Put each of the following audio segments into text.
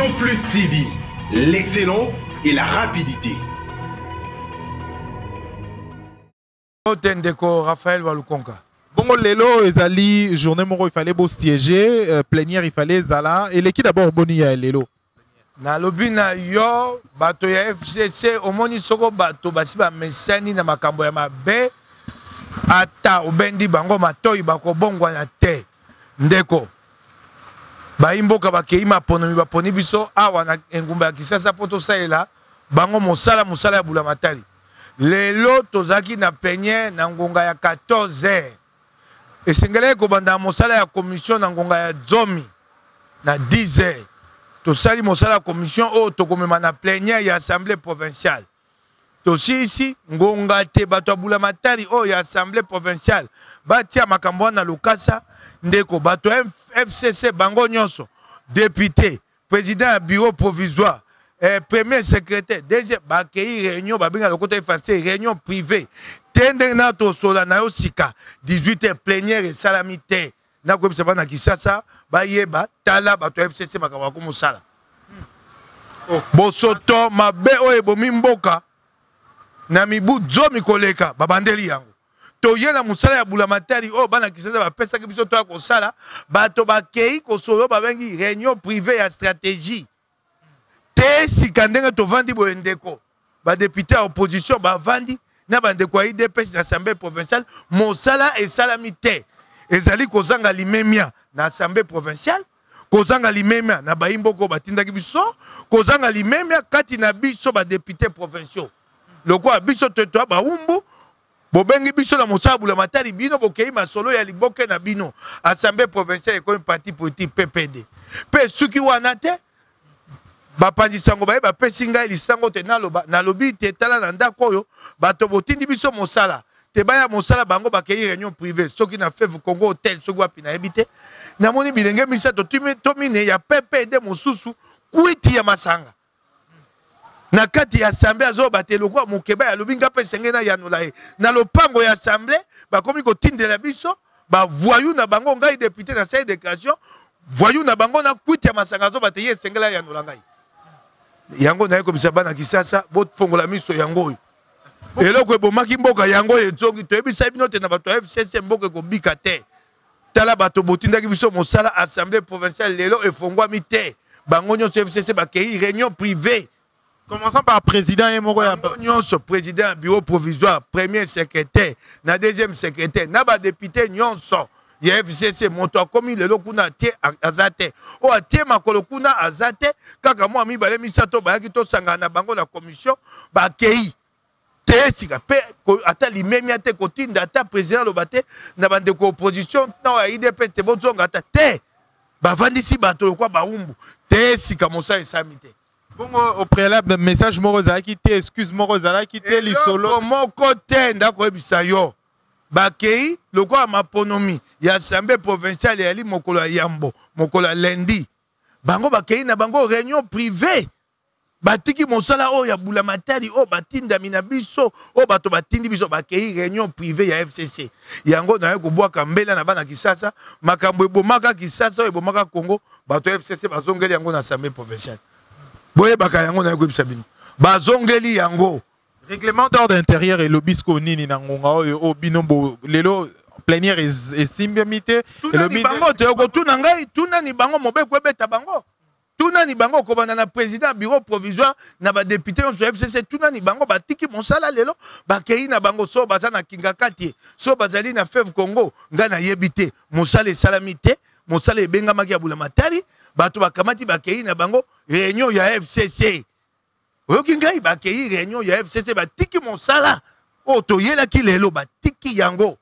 Vision Plus TV, l'excellence et la rapidité. Mbote ndeko Raphaël Walukonka. Bongo lelo ezali journée moko il fallait bo siéger euh, plénière il fallait ezala eleki d'abord boni ya lelo. Nalobi na yo bato ya FCC omoni soko bato basi bamesani na makambo ya mabe ata obendi bango matoi bakobongwana te ndeko bayi mboka bakei maponomi baponi biso awa na engumba ya Kisasa mpo tosalela bango mosala mosala ya bulamatari Lelo tozalaki na peniere na ngonga ya 14 heures. Esengelaki kobanda mosala ya commission na ngonga ya zomi na 10 heures. Tosali mosala ya commission oyo tokomema na pleniere ya assemblee provinciale. Tosilisi ngonga te bato ya bulamatari oyo ya assemblee provinciale batia makambo wana lokasa. Ndeko, bato ya FCC bango nyonso, depute, président ya bureau provisoire eh, premier secrétaire deuxième bakei réunion babenga lokota efase réunion privée te ndenge na tosola na yo sika 18 heures plénière esalami te nakoyebisa bana kisasa bayeba tala bato ya fcc makambo ya komosala oh. bosoto mabe oyo ebomi mboka na mibu zomi koleka babandeli yango toye na mosala ya bulamatari oyo bana kisasa bapesaki biso toya kosala bato bakei kosolo babengi réunion privée ya stratégie te sika ndenge tovandi boye ndeko badepute ya opposition bavandi na bandeko ya idps na assemblée provinciale mosala esalami te ezali kozanga limemia na assemblée provinciale kozanga limemia na bayimboko oyo batindaki biso kozanga limemia kati na biso badepute provinciaux lokola biso toa bawumbu bobengi biso na mosala bulamatari bino bokei masolo ya liboke na bino assemblée provinciale ekomi parti politique ppd mpe esuki wana te bapanzi sango baye bapesi ngai lisango te naloba nalobi te tala na ndako oyo bato botindi biso mosala te baya mosala bango bakei réunion privée soki na feve congo hotel soki wapi nayebi te namoni bilenge misato to mine ya ppd mosusu kwiti ya masanga na kati ya assemblée azoba te lokola mokeba alobi nga mpe esengeli nayanola ye na lopango ya assemblée bakomi kotindela biso bavoyou na bango ngai depute nasali déclaration voyou na bango na kwiti ya masanga azoba te ye esengeli ayanola ngai yango naye kobisa bana kisasa bofongola miso yango oyo eloko ebomaki mboka yango oyo ezongi toyebisaki bino te na bato ya fcc mboka ekobika te tala bato botindaki biso mosala assemblée provinciale lelo efongwami te bango nyonso fcc bakei réunion privée commençant par président ye moko ya nyonso président ya bureau provisoire premier secrétaire na deuxième secrétaire na badepute nyonso ya fcc moto akomi lelo kuna atie aza te oyo atie makolo kuna aza te kaka mwa mibale misato bayaki tosangana na bango na commission bakei te sika mpe ata limemia te kotinda ata président aloba te na bandeko opposition na ya idps te bozonga ata te bavandisi bato lokwa bawumbu te sika mosala esami te bongo au préalable message moko ezalaki te excuse moko ezalaki te lisolo moko te ndakoyebisa yo bakei lokola maponomi ya assemblée provinciale eyali mokolo ya yambo mokolo ya lundi bango bakei na bango réunion privée batiki mosala oyo ya bulamatari oyo batindami na biso oyo bato batindi biso bakei réunion privée ya fcc yango naye kobwaka mbela na bana kisasa makambo ebomaka kisasa oyo ebomaka congo bato ya fcc bazongeli yango na assemblée provinciale boyebaka yango naye koyebisa bino bazongeli yango règlement d'ordre intérieur elobi sikoyo nini na ngonga oyo oyo bino bo lelo plénière esimbami te elobi bango te okotuna ngai tunani bango mobeko ebeta bango tunani bango kobanda na président bureau provisoire na badepute nyonso ya fcc tunani bango batiki mosala lelo bakei na bango so baza na kingakati so bazali na feve congo ngai nayebi te mosala esalami te mosala ebengamaki ya bulamatari bato bakamati bakei na bango réunion ya fcc oyoki ngai bakei réunion ya fcc batiki mosala oyo toyelaki lelo batiki yango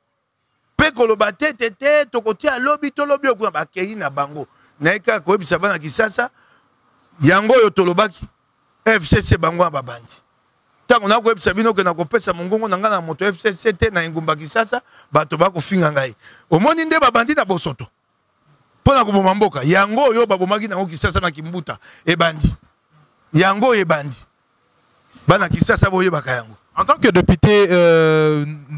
mpe koloba te te te tokotia lobi to lobi okuna bakei na bango naye kaka koyebisa bana kisasa yango oyo tolobaki fcc bango ya babandi ntango nakoyebisa bino ke nakopesa mongongo na ngai na moto fcc te na engumba kisasa bato bakofinga ngai omoni nde babandi na bosoto mpo na koboma mboka yango oyo babomaki nango kisasa na kimbuta ebandi yango oyo ebandi bana kisasa boyebaka yango. En tant que député,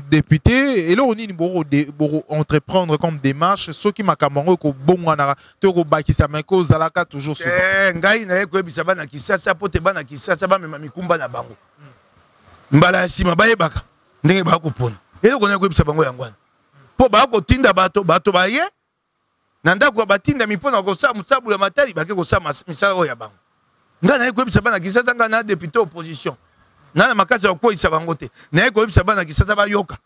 député eloko nini boko entreprendre comme démarche soki makambo yango ekobongwanaka to ekobakisama, ekozalaka toujours souvent? Ngai naye koyebisa bana Kisasa po te bana Kisasa bamema mikumba na bango mbala ya nsima, bayebaka ndenge bakopona. Eloko naye koyebisa bango yango wana, mpo bakotinda bato, bato baye na ndako ya batindami mpona kosala mosabula matali, bake kosala misala oyo ya bango. Ngai naye koyebisa bana Kisasa, ngai na député opposition, na makasi ya kokweyisa bango te. Naye koyebisa bana Kisasa bayoka,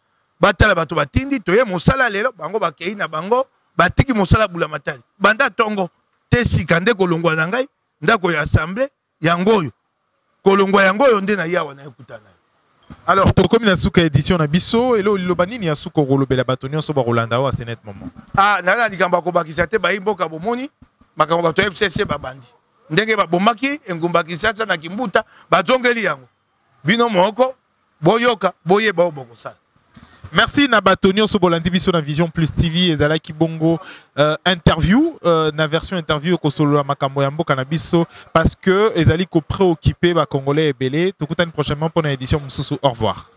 batala bato batindi toye mosala lelo, bango bakei na bango, batiki mosala bula matali banda ntongo te. Sika nde kolongwa na ngai ndako ya assemblée yango oyo, kolongwa yango oyo nde na ye awa nayekutana. Alors, tokomi na suka édition na biso. Elo liloba nini ya suka okolobela bato nyonso bakolanda awa senet moment? Ah, naza na likambo ya kobakisa te. Bayi mboka, bomoni makambo bato ya FCC babandi, ndenge babomaki engumba Kisasa na Kimbuta, bazongeli yango. Bino moko boyoka, boyeba oyo bokosala. Merci na bato nyonso bolandi biso na Vision Plus TV. Ezalaki bongo interview, na version interview, ekosolola makambo ya mboka na biso parce que ezali kopréoccuper bacongolais ebele. Tokutani prochainement mpona édition mosusu. Au revoir.